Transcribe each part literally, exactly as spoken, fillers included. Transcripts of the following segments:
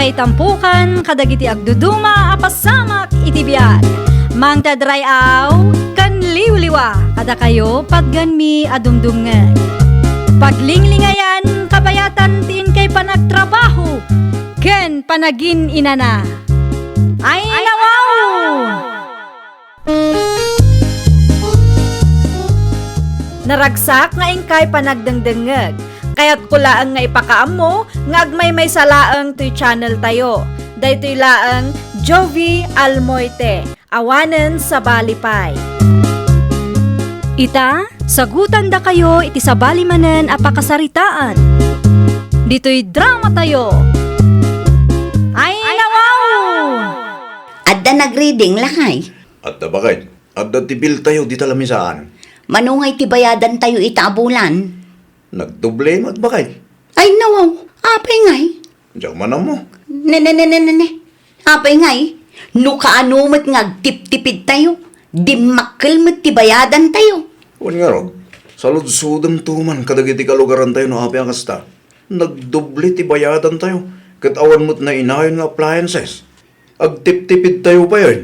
Itampukan kadagiti agduduma a pasamak iti biag. Mangted ray-aw ken liwliwa kadakayo patgenmi a dumdumngeg. Paglinglingayan, kabayatan ti inkay panagtrabaho ken panagin-inana. Ay, nawaw! Naragsak nga inkay panagdengdengngeg. Kayatko laeng nga ipakaammo nga agmaymaysa laeng toy channel tayo. Daytoy laeng Jovie Almoite, awanen sabali pay. Ita, sagutandakayo iti sabali manen a pakasaritaan. Ditoy drama tayo. Ay, nawaw! Adda nagreading, lakay? Adda, bakay. Adda ti bill tayo dita lamisaan. Mano ngay ti bayadan tayo ita a bulan? Nagdoble met, bakay. Ay, nawaw. Apay ngay? Diak man ammo. Ne, ne, ne, ne, ne, ne. Apay ngay? No kaano met nga agtiptipid tayo, dimmakkel met ti bayadan tayo. Wen ngarud, saludsodem to man kadagiti kalugaran tayo no apay a kasta. Nagdoble ti bayadan tayo, ket awan met nainayon nga appliances. Agtiptipid tayo pay, ay.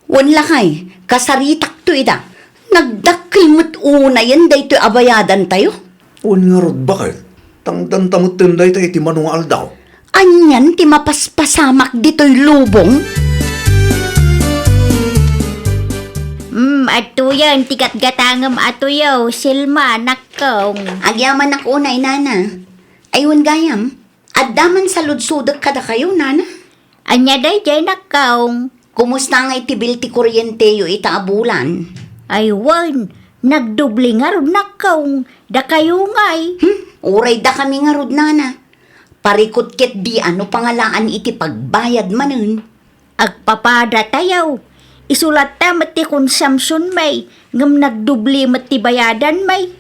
Wen lakay, kasaritakto ida. Nagdakkel met unayen daytoy a bayadantayo. Wen ngarud, bakay? Tangdanta metten dayta iti mano nga aldaw. Anian ti mapaspasamak ditoy lubong? Hmm, adtoyen ti gatgatangem a tuyo, Selma, nakkong. Agyamanak unay, nana. Ay, wen gayam, adda man saludsodek kadakayo, nana. Ania daydiay, nakkong? Kumusta ngay ti bill ti kuryenteyo ita a bulan? Ay wen, nagdoble ngarud, nakkong. Dakayo ngay? Hmm, uray dakami ngarud, nana. Parikut ketdi a no pangalaan iti pagbayad manen. Agpapada tayo. Isu latta met ti konsumpsionmi, ngem nagdoble met ti bayadanmi.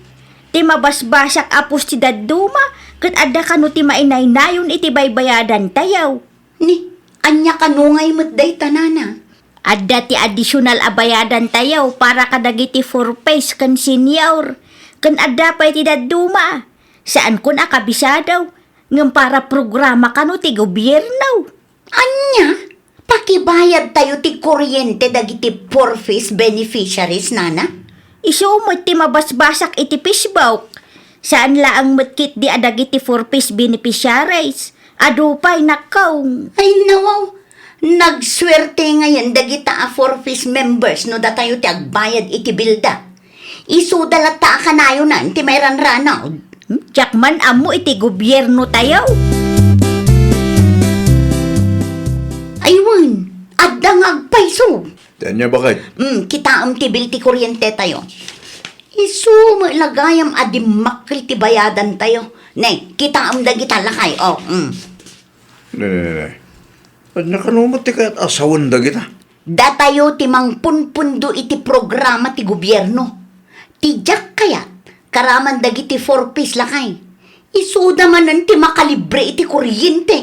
Ti mabasbasak a pos ti dadduma, ket adda kano ti mainaynayon iti baybayadantayo. Ni, ania kano ngay met dayta, nana? Adda ti additional a bayadantayo para kadagiti four Ps ken senior, ken adda pay ti dadduma. Saankon a kabisado, ngem para programa kano ti gobierno. Ania? Pakibayadtayo ti kuryente dagiti four Ps beneficiaries, nana? Isu met ti mabasbasak iti Facebook. Saan laeng met ketdi a dagiti four Ps beneficiaries. Adu pay, nakkong. Ay, nawaw. Nagsuerte ngayen dagita a four Ps members no datayo ti agbayad iti bilda. Isuda latta a kanayonan ti mairanranaw. Hmm? Diak man ammo iti gobiernotayo. Ay wen, adda nga agpayso. Ti ania, bakay? Hmm, kitaem ti bill ti kuryentetayo. Isu met la gayam a dimmakkel ti bayadantayo. Ne, kitaem dagita, lakay. Oh, hmm. Ne, ne, ne, ne. Ania kano met ti kayat a sawen dagita? Datayo ti mangpunpundo iti programa ti gobierno. Ti diak kayat, karaman dagiti four Ps, lakay. Isuda manen ti makalibre iti kuryente.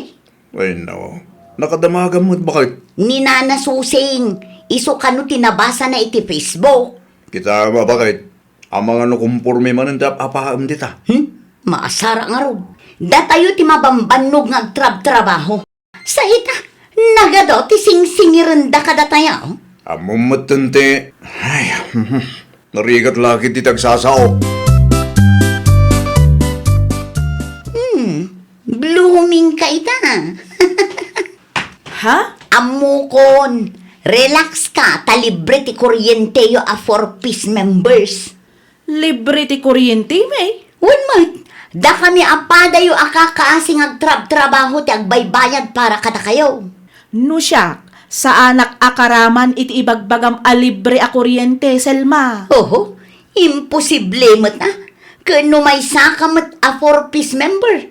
Ay, nawaw. Nakadamagam met, bakay? Ni Nana Susing, isu kano ti nabasana iti Facebook. Kitaem a, bakay? Amangan no komporme manen ti ap-apaem dita. Hmm? Maasara ngarud. Datayo ti mabambannog nga agtrabtrabaho. Sa ita, nagadu ti singsingirenda kadatayo. Ammom metten ti, ay, narigat la ketdi ti agsasao. Hmm, blooming ka ita. Ha? Ammokon, relax ka, ta libre ti kuryenteyo a four Ps members. Libre ti kuryente, may? Wen met, dakami a padayo a kakaasi nga agtrabtrabaho ti agbaybayad para kadakayo. No siak, saanak a karaman iti ibagbagam a libre a kuryente, Selma. Oho, imposible met a. Ken no maysaka met a four Ps member,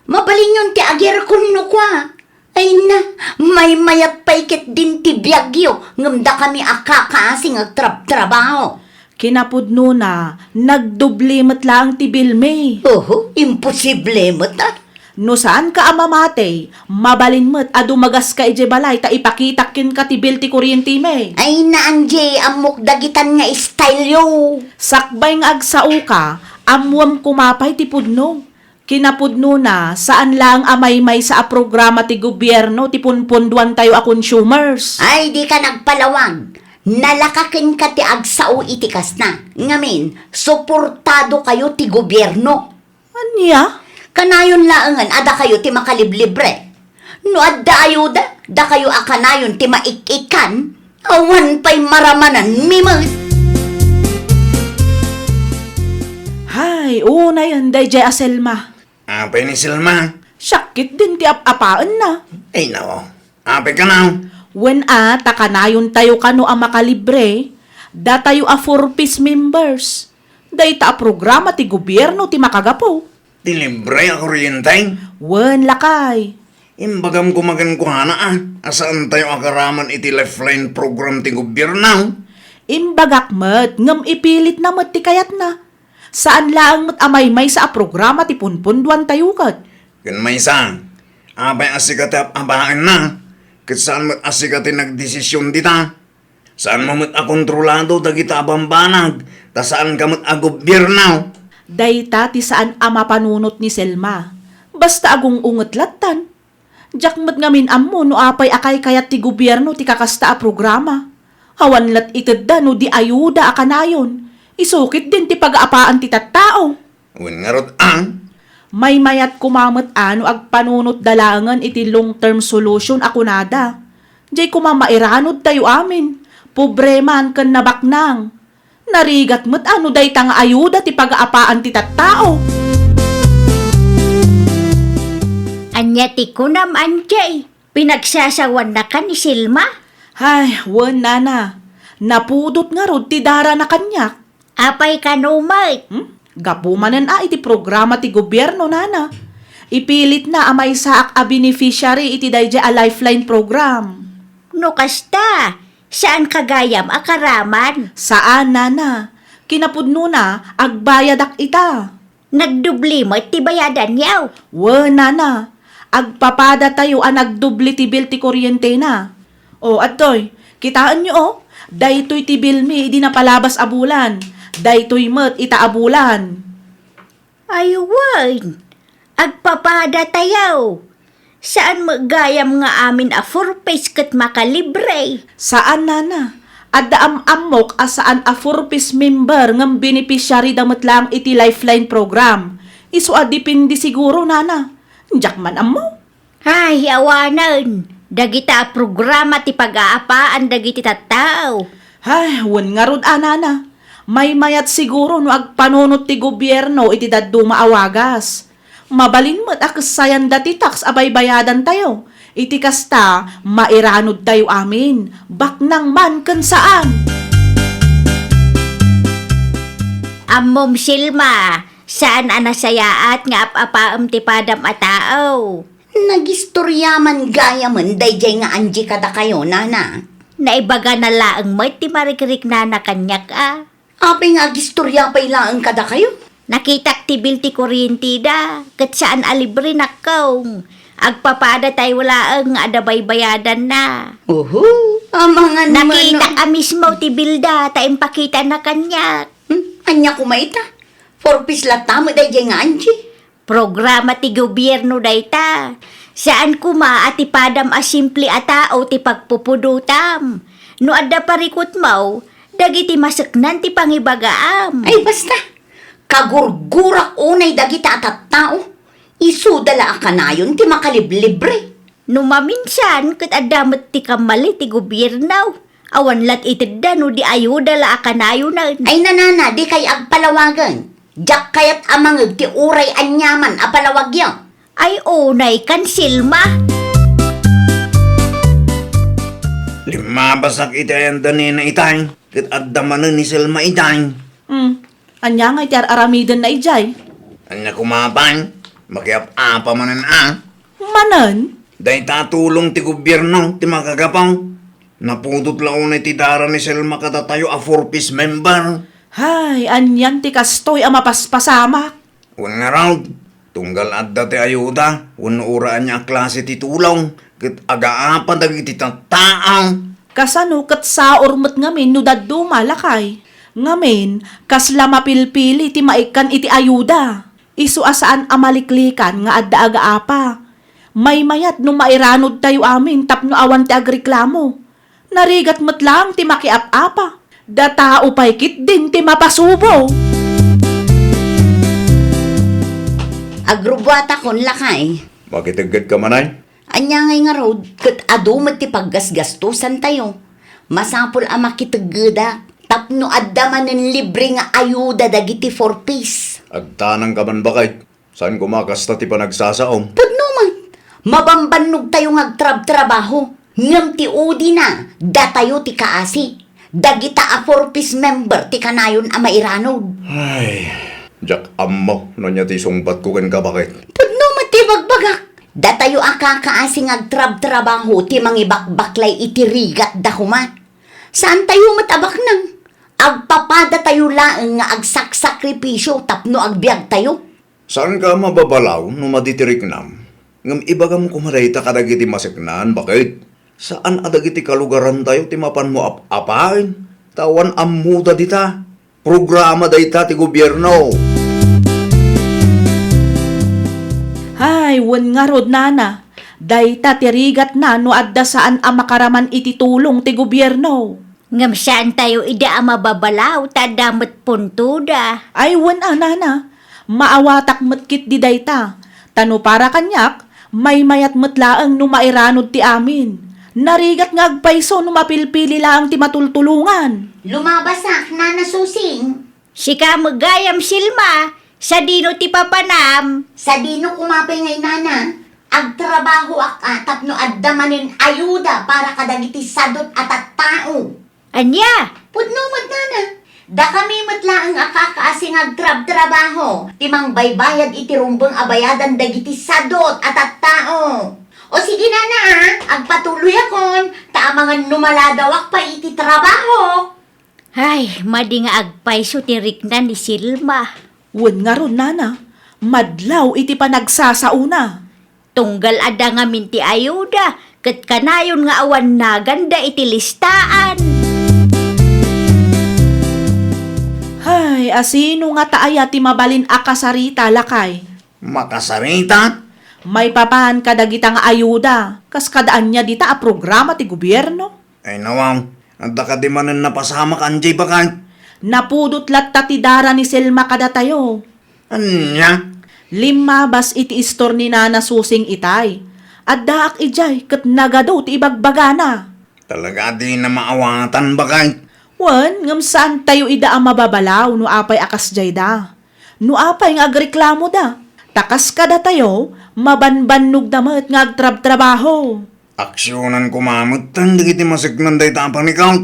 mabalinyon ti agirkon no kua. Ay na, maymayat pay ketdin ti biagyo, ngem dakami a kakaasi nga agtrabtrabaho. Kinapudnona, nagdoble met laeng ti bilmi. Oho, imposible met a. No saanka a mamati, mabalin met a dumagaska idiay balay ta ipakitak kenka ti bil ti kuryentemi. Ay na, Angie, ammok dagitan nga style yo. Sakbay nga agsaoka, ammuem koma pay ti pudno. Kinapudnona, saan laeng a maymaysa a programa ti gobierno ti punpunduantayo a consumers. Ay, dika nagpalawag. Nalaka kenka ti agsao iti kasta. Ngamin, suportadokayo ti gobierno. Ania? Kanayon laengen a dakayo ti makaliblibre. No adda ayuda, dakayo a kanayon ti maik-ikkan. Awan pay maramanan mi met. Hay, unayen daydiay a Selma. Apay ni Selma? Siak ketdin ti ap-apaenna. Ay, nao. Apay kano? Wen a, ta kanayontayo kano a makalibre, datayo a four Ps members. Dayta a programa ti gobierno ti makagapu. Ti libre a kuryente? Wen, lakay. Imbagam koma kenkuana a, a saantayo a karaman iti Lifeline program ti gobierno. Imbagak met, ngem ipilitna met ti kayatna. Saan laeng met a maymaysa a programa ti punpunduantayo ket. Ken maysa, apay a sika ti ap-apaenna, ket saan met a sika ti nagdesision dita. Saanmo met a kontrolado dagita a bambanag, ta saanka met a gobierno. Dayta ti saan a mapanunot ni Selma. Basta agung-unget lattan. Diak met ngamin ammo no apay a kaykayat ti gobierno ti kakasta a programa. Awan lat itedda no di ayuda a kanayon. Isu ketdin ti pagaapaan ti tattao. Wen ngarud a? Maymayat koma met a no agpanunotda laengen iti long-term solution a kunada. Diay koma mairanudtayo amin, pobre man ken nabaknang. Narigat met a no dayta nga ayuda ti pagaapaan ti tattao. Ania ti kunam, Angie? Pinagsasawannakan ni Selma? Ay, wen, nana. Napudot ngarud ti darana kaniak. Apay kano met? Hmm? Gapu manen a iti programa ti gobierno, nana. Ipilitna a maysaak a beneficiary iti daydiay a Lifeline program. No kasta, saanka gayam a karaman? Saan, nana. Kinapudnona, agbayadak ita. Nagdubli met ti bayadanyo? Wen, nana. Agpapadatayo a nagdubli ti bill ti kuryentena. O, adtoy, kitaenyo, o. Daytoy ti billmi idi napalabas a bulan. Daytoy met ita a bulan. Ay, wen. Agpapadatayo. Saan met gayam nga amin a four Ps ket makalibre? Saan, nana. Adda am-ammok a saan a four Ps member ngem beneficiary da met laeng iti Lifeline program. Isu a depende siguro, nana. Diak man ammo. Ay, awanen. Dagita a programa ti pagaapaan dagiti tattao. Ay, wen ngarud a, nana. Maymayat siguro no agpanunot ti gobierno iti dadduma a wagas. Mabalin met a kessayanda ti tax a baybayadantayo. Iti kasta, mairanudtayo amin, baknang man ken saan. Ammom, Selma, saan a nasayaat nga ap-apaem ti padam a tao. Nagistorya man gayamen daydiay nga Angie kadakayo, nana. Naibagana laeng met ti marikriknana kaniak a. Apay nga agistorya pay laeng kadakayo? Nakitak ti bill ti kuryentida, ket saan a libre, nakkong. Agpapadatayo laeng nga adda baybayadanna. Oho, amangan man. Nakitak a mismo ti billda, ta impakitana kaniak. Hmm? Ania koma ita? Four Ps latta met daydiay nga Angie. Programa ti gobierno dayta. Saan koma a ti padam a simple a tao ti pagpupudotam. No adda parikutmo, dagiti maseknan ti pangibagaam. Ay, basta. Kagurgurak unay dagita a tattao. Isuda la a kanayon ti makaliblibre. No maminsan, ket adda met ti kammali ti gobierno. Awan lat itedda no di ayuda la a kanayonen. Ay, nanana, dikay agpalawagen. Diak kayat a mangeg ti uray aniaman a palawagyo. Ay, unay kan Selma. Limmabasak iti ayanda nina itay, ket adda manen ni Selma itay. Hmm. Ania ngay ti ar-aramidenna idiay? Ania koma pay? Makiap-apa manen a. Manen? Dayta a tulong ti gobierno ti makagapu. Napudot la unay ti dara ni Selma kadatayo a four Ps member. Hay, anian ti kastoy a mapaspasamak? Wen ngarud, tunggal adda ti ayuda, wenno uray ania a klase ti tulong, ket agaapa dagiti tattao. Kasano ket saor met ngamin no dadduma, lakay? Ngamin, kasla mapilpili ti maikkan iti ayuda? Isu a saan a maliklikan nga adda agaapa. Maymayat no mairanodtayo amin tapno awan ti agreklamo. Narigat met laeng ti makiap-apa. Datao pay ketdin ti mapasubo. Agrubbuatakon, lakay. Makiteggedka manay? Ania ngay ngarud, ket adu met ti paggasgastosantayo. Masapul a makiteggedak tapno adda manen libre nga ayuda dagiti four Ps. Agtanangka man, baket. Saan koma kasta ti panagsasaom? Pudno met. Mabambannogtayo nga agtrabtrabaho. Ngem ti udina, datayo ti kaasi. Dagita a four Ps member ti kanayon a mairanod. Ay, diak ammo no ania ti sungbatko kenka, baket. Pudno met ti bagbagak. Datayo a kakaasi nga agtrabtrabaho ti mangibakbaklay iti rigatda koma. Saantayo met a baknang. Agpapadatayo laeng nga agsaksakripisio tapno agbiagtayo. Saanka a mababalaw no madi ti riknam, ngem ibagam koma dayta kadagiti maseknan, baket. Saan a dagiti kalugarantayo ti mapanmo ap-apaen, ta awan ammoda dita. Programa dayta ti gobierno. Hay, wen ngarud, nana. Dayta ti rigatna no adda saan a makaraman iti tulong ti gobierno. Ngem saantayo idi a mababalaw ta adda met puntoda. Ay, wen a, nana. Maawatak met ketdi dayta. Ta no para kaniak, maymayat met laeng no mairanod ti amin. Narigat nga agpayso no mapilpili laeng ti matultulongan. Lumabasak, Nana Susing. Sika met gayam, Selma, sadino ti papanam? Sadino koma pay ngay, nana? Agtrabahoak a tapno adda manen ayuda para kadagiti sadot a tattao. Ania? Pudno met, nana. Dakami met laeng a kakaasi nga agtrabtrabaho ti mangbaybayad iti rumbeng a bayadan dagiti sadot a tattao. O sige, nana, a, agpatuloyakon, ta amangan no maladawak pay iti trabaho. Ay, madi nga agpayso ti rikna ni Selma. Wen ngarud, nana, madlaw iti panagsasaona. Tunggal adda ngamin ti ayuda, ket kanayon nga awan naganda iti listaan. Hay, asino ngata aya ti mabalin a kasarita, lakay? Makasarita? Maipapan kadagita nga ayuda, kas kada ania dita a programa ti gobierno? Ay, nawaw, adda kadi manen napasamak, anjay, baket? Napudot latta ti dara ni Selma kadatayo. Ania? Limmabas iti istor ni Nana Susing itay. Addaak idiay ket nagadu ti ibagbagana. Talaga a dina maawatan, baket. Wen, ngem saantayo ida a mababalaw no apay a kasdiayda. No apay nga agreklamoda, ta kas kadatayo, mabanbannogda met nga agtrabtrabaho. Aksionan koma metten dagiti maseknan dayta a panikaw.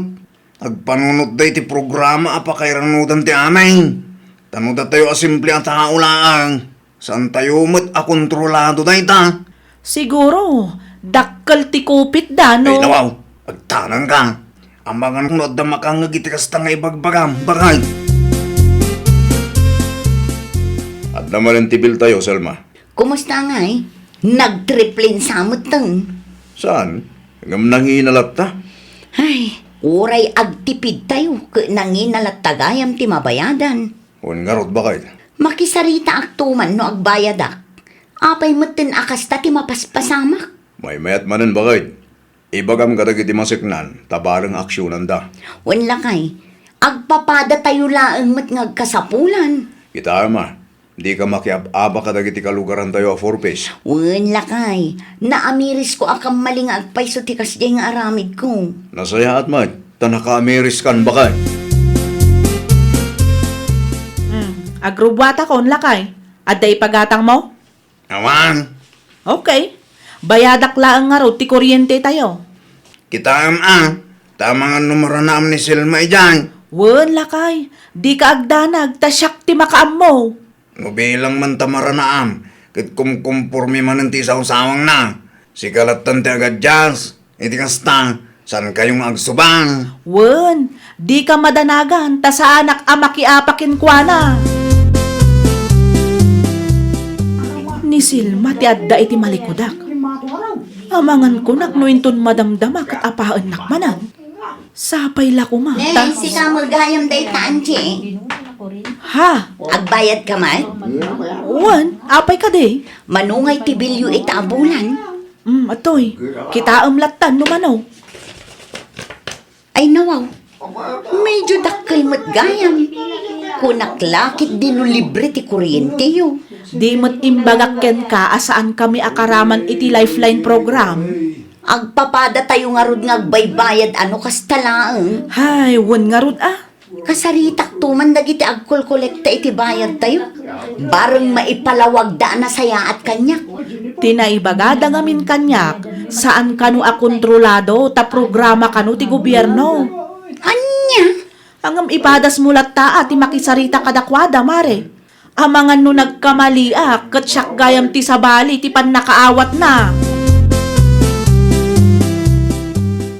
Agpanunotda iti programa a pakairanodan ti amin. Ta no datayo a simple a tao laeng, saantayo met a kontrolado dayta. Siguro, dakkel ti kupitda, no? Ay, nawaw, agtanangka. Amangan no adda makangngeg iti kasta nga ibagbagam, baket. Adda manen ti bill tayo, Selma. Kumusta ngay? Nagtriplensa metten. Saan? Ngem nangina latta? Ay, uray agtipidtayo ket nangina latta gayam ti mabayadan. Wen ngarud, baket? Makisaritaakto man no agbayadak. Apay metten a kasta ti mapaspasamak? Maymayat manen, baket. Ibagam kadagiti maseknan, ta bareng aksionanda. Wen lakay, agpapadatayo laeng met nga agkasapulan. Kitaem a, dika makiab-aba kadagiti kalugarantayo a four Ps. Wen lakay, naamirisko a kammali nga agpayso ti kasdiay nga aramidko. Nasayaat met, ta nakaamiriskan, baket. Hmm, agrubbuatakon, lakay. Adda ipagatangmo? Awan. Okay. Bayadak laeng ngarud ti kuryente tayo. Kitaem a, ta amangan no maranaam ni Selma idiay. Wen, lakay, dika agdanag, ta siak ti makaammo. No bilang man ta maranaam, ket kumkumporme manen ti sawsawangna. Sika lattan ti agadias. Iti kasta, saankayo nga agsubang? Wen, dika madanagan ta saanak a makiapa kenkuana. Ni Selma ti adda iti malikudak. Amangan kunak no inton madamdama ket apaennak manen. Sapay la koma ta. Nay, sika met gayam dayta, Angie. Ha? Agbayad ka man? Wen, apay kadi? Mano ngay ti bilyo ita a bulan? Hmm, atoy. Kitaem lattan no mano. Ay, nawaw. Medyo dakkel met gayam. Kunak la ketdi no libre ti kuryente yo. Di met imbagak kenka a saan kami a karaman iti Lifeline program. Agpapada tayo ngarud nga agbaybayad a no kasta laeng. Hay, wen ngarud a. Kasaritak to man dagiti agkolkolekta iti bayad tayo. Bareng maipalawagda a nasayaat kaniak. Ti naibagada ngamin kaniak, saan kano a kontrolado ta programa kano ti gobierno. Ania? Ngem ipadasmo latta a ti makisarita kadakuada, Mare. Amangan no nagkamaliak, ket siak gayam ti sabali ti pannakaawatna.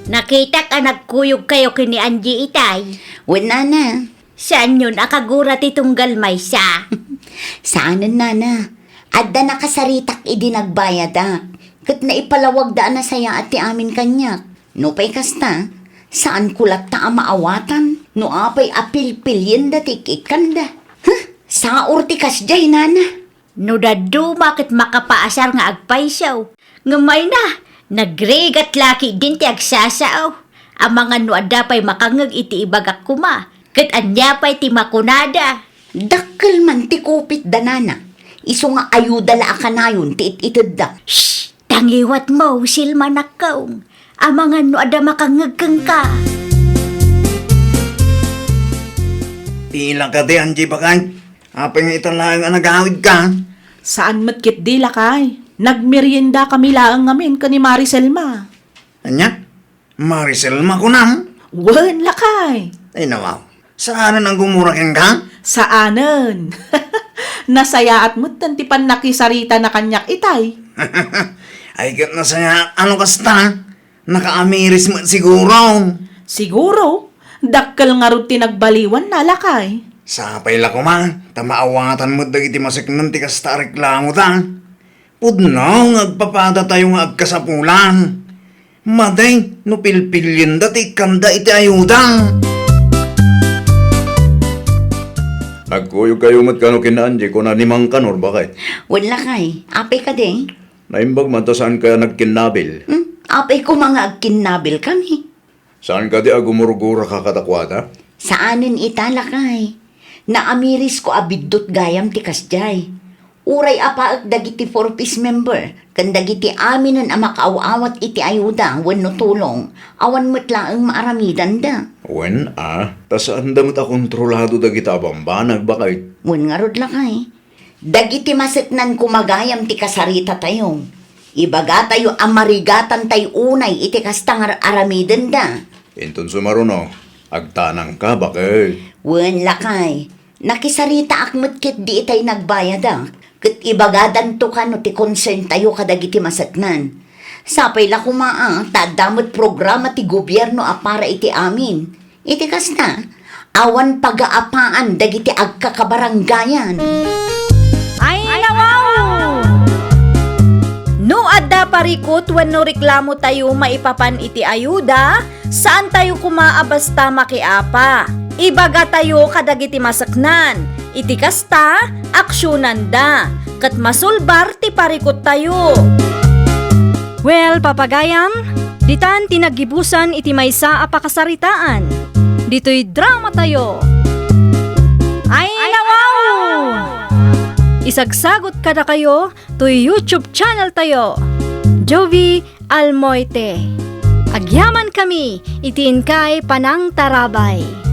Nakitak a nagkuyogkayo ken ni Angie itay. Wen, nana. Saanyon a kagura ti tunggal maysa? Saanen, nana. Adda nakasaritak idi nagbayadak, ket naipalawagda a nasayaat ti amin kaniak. Nupay kasta, saanko latta a maawatan no apay a pilpilienda ti ik-ikkanda. Huh? Saor ti kasdiay, nana. No dadduma ket makapaasar nga agpayso, ngem mayna, nagrigat la ketdin ti agsasao. Amangan no adda pay makangngeg iti ibagak koma, ket ania pay ti makunada? Dakkel man ti kupitda, nana. Isu nga ayuda la a kanayon ti it-itedda. Shh! Tangiwatmo, Selma, nakkaw. Amangan no adda makangngeg kenka. Pila kadi, Angie, baket? Apay nga ita laeng a nagawidka? Saan met ketdi, lakay. Nagmerienda kami laeng ngamin ken ni Mari Selma. Ania? Mari Selma kunam? Wen, lakay. Ay, nawaw. Saanen a gumura kenka? Saanen. Nasayaat metten ti pannakisaritana kaniak itay. Ay, ket nasayaat a no kasta. Nakaamiris met siguro. Siguro. Dakkel ngarud ti nagbaliwanna, lakay. Sapay la koma, ta maawatan met dagiti maseknen ti kasta a reklamoda. Pudno nga agpapadatayo nga agkasapulan. Madi, no pilpilienda ti ikkanda iti ayuda. Nagkuyogkayo met kano ken Angie, kuna ni Mang Kanor, baket? Wen, lakay. Apay kadi? Naimbag man ta saankayo a nagkinnabil. Hmm? Apay koma nga agkinnabilkami. Saan kadi a gumurguraka kadakuada? Saanen ita, lakay. Naamirisko a biddut gayam ti kasdiay. Uray apaek dagiti Four Ps member ken dagiti aminen a makaaw-awat iti ayuda wenno tulong, awan met laeng maaramidanda. Wen a, ta saanda met a kontrolado dagiti a bambanag, baket? Wen ngarud, lakay. Dagiti maseknan koma gayam ti kasaritatayo. Ibagatayo a marigatantay unay iti kasta nga aramidenda. Inton sumaruno, agtanangka, baket? Wen, lakay. Nakisaritaak met ketdi itay nagbayadak, ket ibagadanto kano ti concerntayo kadagiti maseknan. Sapay la koma a ta adda met programa ti gobierno a para iti amin. Iti kasta, awan pagaapaan dagiti agkakabarangayan. Ay, nawaw! No adda parikut wenno reklamotayo maipapan iti ayuda, saantayo koma a basta makiapa. Ibagatayo kadagiti maseknan. Iti kasta, aksionanda, ket masulbar ti parikuttayo. Well, papagayam, ditan ti naggibusan iti maysa a pakasaritaan. Ditoy dramatayo. Ay, nawaw! Isagsagot kadakayo toy YouTube channel tayo, Jovie Almoite. Agyamankami iti inkay panangtarabay.